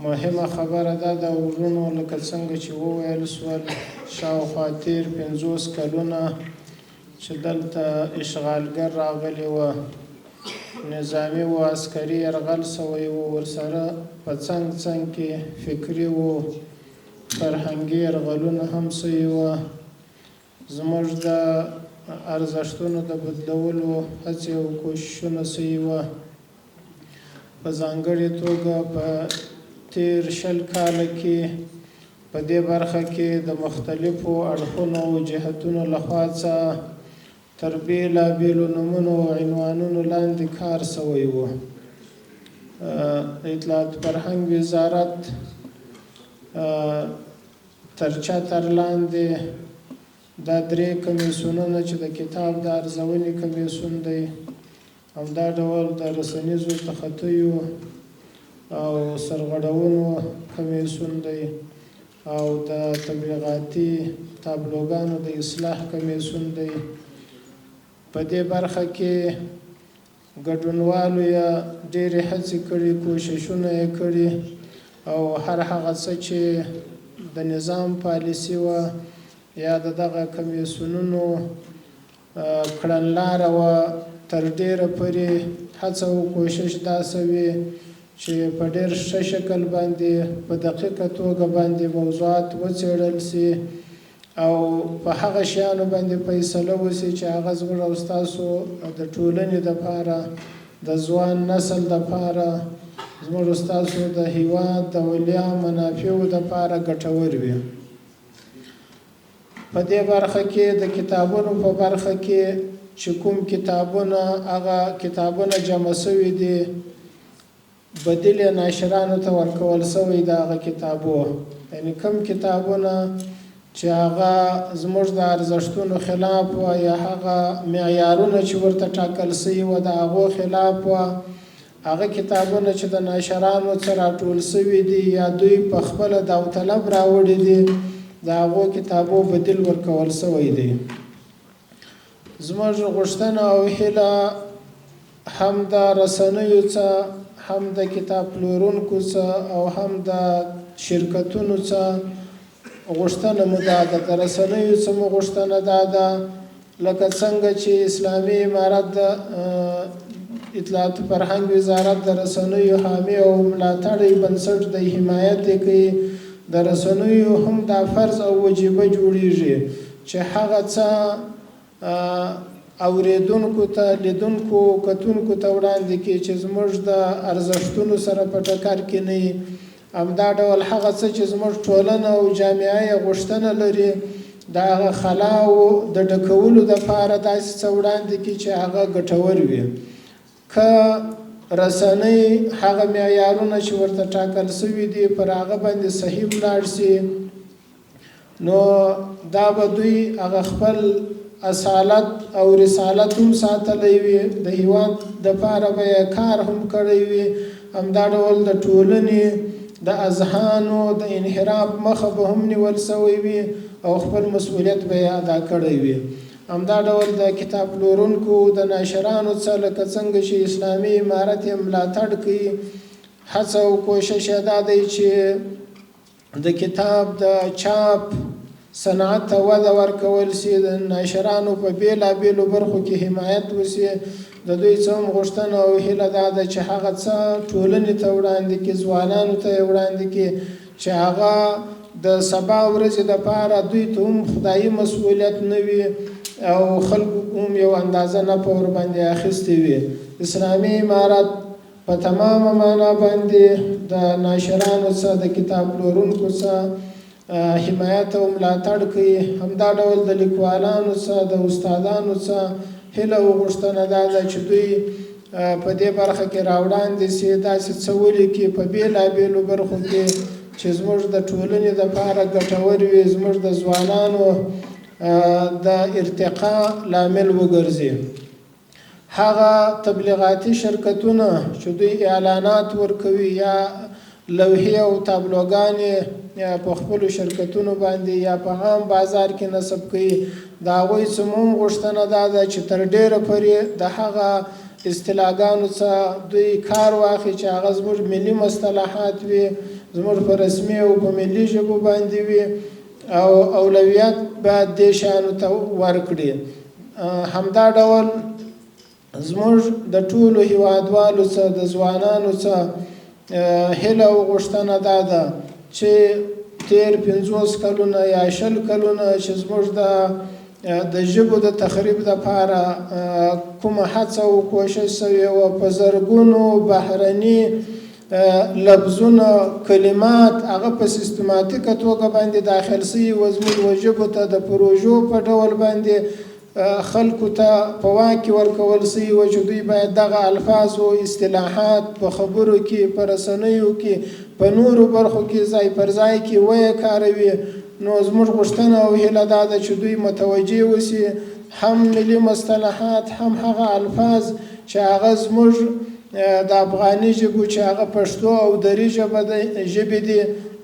مهمه خبره دا ده وروڼو، لکه څنګه چې وویل شول، شاوخوا تېر 50 کلونه چې دلته اشغالګر راغلي وه، نظامي و عسکري یرغل شوی و، ورسره په څنګ څنګ کې فکري و فرهنګي یرغلونه هم شوي وه. زموږ د ارزښتونو د بدلولو هڅې او کوششونه شوي وه. په ځانګړې توګه په تېر 20 کاله کې په دې برخه کې د مختلفو اړخونو او جهتونو لخوا څخه تر بېلابېلو نومونو او عنوانونو لاندې کار شوی و. د اطلاعات فرهنګ وزارت تر چتر لاندې دا درې کمیسیونونه چې د کتاب د ارزونې کمیسیون دی، همدا ډول د رسنیزو تخطیو او سرغړونو کمیسیون دی او د تبلیغاتي تابلوګانو د اصلاح کمیسیون دی، په دې برخه کې ګډونوالو یې ډېرې هڅې کړي، کوششونه یې کړي او هر هغه څه چې د نظام پالیسي وه یا د دغه کمیسیونونو کړنلاره وه، تر ډېره پورې هڅه او کوشش دا شوی چې په ډېر ښه شکل باندې په دقیقه توګه باندې موضوعات وڅېړل شي او په هغه شیانو باندې فیصله وشي چې هغه زموږ او ستاسو د ټولنې دپاره، د ځوان نسل دپاره، زموږ او ستاسو د هیواد د ولیا منافعو دپاره ګټور وي. په دې برخه کې د کتابونو په برخه کې چې کوم کتابونه هغه کتابونه جمع شوي دي، بدیل یې ناشرانو ته ورکول شوی د هغه کتابو، یعنې کوم کتابونه چې هغه زموږ د ارزښتونو خلاف وه یا هغه معیارونه چې ورته ټاکل شوي وه د هغو خلاف وه، هغه کتابونه چې د ناشرانو څخه راټول شوي دي یا دوی په خپله داوطلب راوړي دي، د هغو کتابو بدیل ورکول شوی دی. زموږ غوښتنه او هیله هم د رسنیو څخه، هم د کتاب پلورونکو څخه او هم د شرکتونو څخه غوښتنه مو دا ده، د رسنیو څخه مو غوښتنه دا ده، لکه څنګه چې اسلامي امارت د اطلاعات فرهنګ وزارت د رسنیو حامي او ملاتړی بنسټ دی، حمایت یې کوي، د رسنیو هم دا فرض او وجیبه جوړیږي چې هغه څه اورېدونکو ته، لیدونکو، کتونکو ته وړاندې کړي چې زموږ د ارزښتونو سره په ټکر کې نه وي. همدا ډول هغه څه چې زموږ ټولنه او جامعه یې غوښتنه لري، د هغه خلاو د ډکولو دپاره داسې څه وړاندې کړي چې هغه ګټور وي. که رسنۍ هغه معیارونه چې ورته ټاکل شوي دي پر هغه باندې صحیح ولاړ شي، نو دا به دوی هغه خپل اصالت او رسالت هم ساتلی وي، د هیواد دپاره به یې کار هم کړی وي، همدا ډول د ټولنې د اذهانو د انحراف مخه به هم نیول شوی وي او خپل مسؤلیت به یې ادا کړی وي. همدا ډول د کتاب پلورونکو د ناشرانو څخه لکه څنګه چې اسلامي امارت یې ملاتړ کوي، هڅه او کوشش یې دا دی چې د کتاب د چاپ صنعت ته وده ورکول شي، د ناشرانو په بېلابېلو برخو کې حمایت وشي. د دوی څه هم غوښتنه او هیله دا ده چې هغه څه ټولنې ته وړاندې کړي، ځوانانو ته یې وړاندې کړي چې هغه د سبا ورځې دپاره دوی ته هم خدایي مسؤلیت نه وي او خلکو هم یو اندازه نفع ورباندې اخیستې وي. اسلامي امارت په تمامه معنا باندې د ناشرانو څخه، د کتاب پلورونکو څخه حمایت او ملاتړ کوي. همدا ډول د لیکوالانو څخه، د استادانو څخه هیله او غوښتنه دا ده چې دوی په دې برخه کې راوړاندې شي، داسې څه ولیکي په بېلابېلو برخو کې چې زموږ د ټولنې دپاره ګټور وي، زموږ د ځوانانو د ارتقا لامل وګرځي. هغه تبلیغاتي شرکتونه چې دوی اعلانات ورکوي یا لوحې او تابلوګانې په خپلو شرکتونو باندې یا په عام بازار کې نصب کوي، د هغوی څخه هم غوښتنه دا ده چې تر ډېره پورې د هغه اصطلاحګانو څخه دوی کار واخلي چې هغه زموږ ملي مصطلحات وي، زموږ په رسمي او په ملي ژبو باندې وي، او اولویت باید دې شیانو ته ورکړي. همدا ډول زموږ د ټولو هیوادوالو څخه، د ځوانانو څخه هیله او غوښتنه دا ده چې تیر 50 کلونه یا 20 کلونه چې زموږ د ژبو د تخریب دپاره کومه هڅه او کوشش شوې وه، په زرګونو بهرني لفظونه، کلمات هغه په سیستماتیکه توګه باندې داخل شوي وه زموږ و ژبو ته، د پروژو په ډول باندې خلکو ته په واک کې ورکول شوي وه چې دوی باید دغه الفاظ او اصطلاحات په خبرو کې، په رسنیو کې، په نورو برخو کې ځای پر ځای کې ویې کاروي. نو زموږ غوښتنه او هیله دا ده چې دوی متوجه اوسي، هم ملي مصطلحات، هم هغه الفاظ چې هغه زموږ د افغاني ژبو چې هغه پښتو او دري ژبې دي،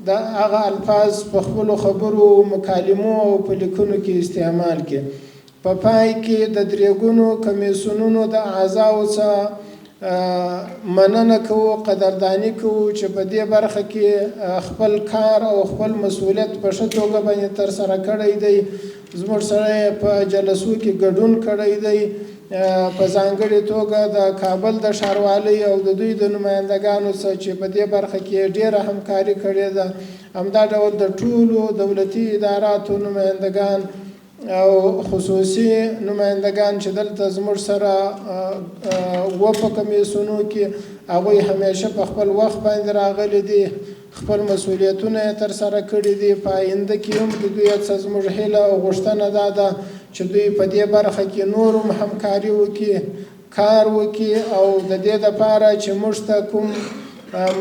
د هغه الفاظ په خپلو خبرو، مکالمو او په لیکنو کې استعمال کړي. په پای کې د درېګونو کمیسیونونو د اعضاو څخه مننه کوو، قدرداني کوو چې په دې برخه کې خپل کار او خپل مسوولیت په ښه توګه باندې ترسره کړی دی. زموږ سره یې په جلسو کې ګډون کړی دی، په ځانګړې توګه د کابل د ښاروالۍ او د دوی د نمایندګانو څخه چې په دې برخه کې ډېره همکاري کړې ده. همدا ډول د ټولو دولتي اداراتو نمایندګان او خصوصي نمایندګان چې دلته زموږ سره و په کمیسیونو کې، هغوی همیشه په خپل وخت باندې راغلي دي، خپل مسوولیتونه یې ترسره کړي دي. په آینده کې هم د دوی څخه زموږ هیله او غوښتنه دا ده چې دوی په دې برخه کې نور هم همکاري وکړي، کار وکړي، او د دې دپاره چې موږ ته کوم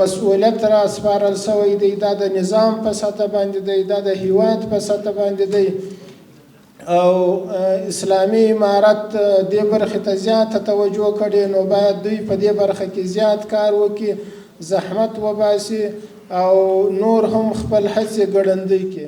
مسؤلیت را سپارل شوی دی، دا د نظام په سطح باندې دی، دا د هیواد په سطح باندې دی، او اسلامي امارت دې برخې ته زیاته توجه کړې، نو باید دوی په دې برخه کې زیات کار وکړي، زحمت وباسي او نور هم خپل هڅې ګړندۍ کړي.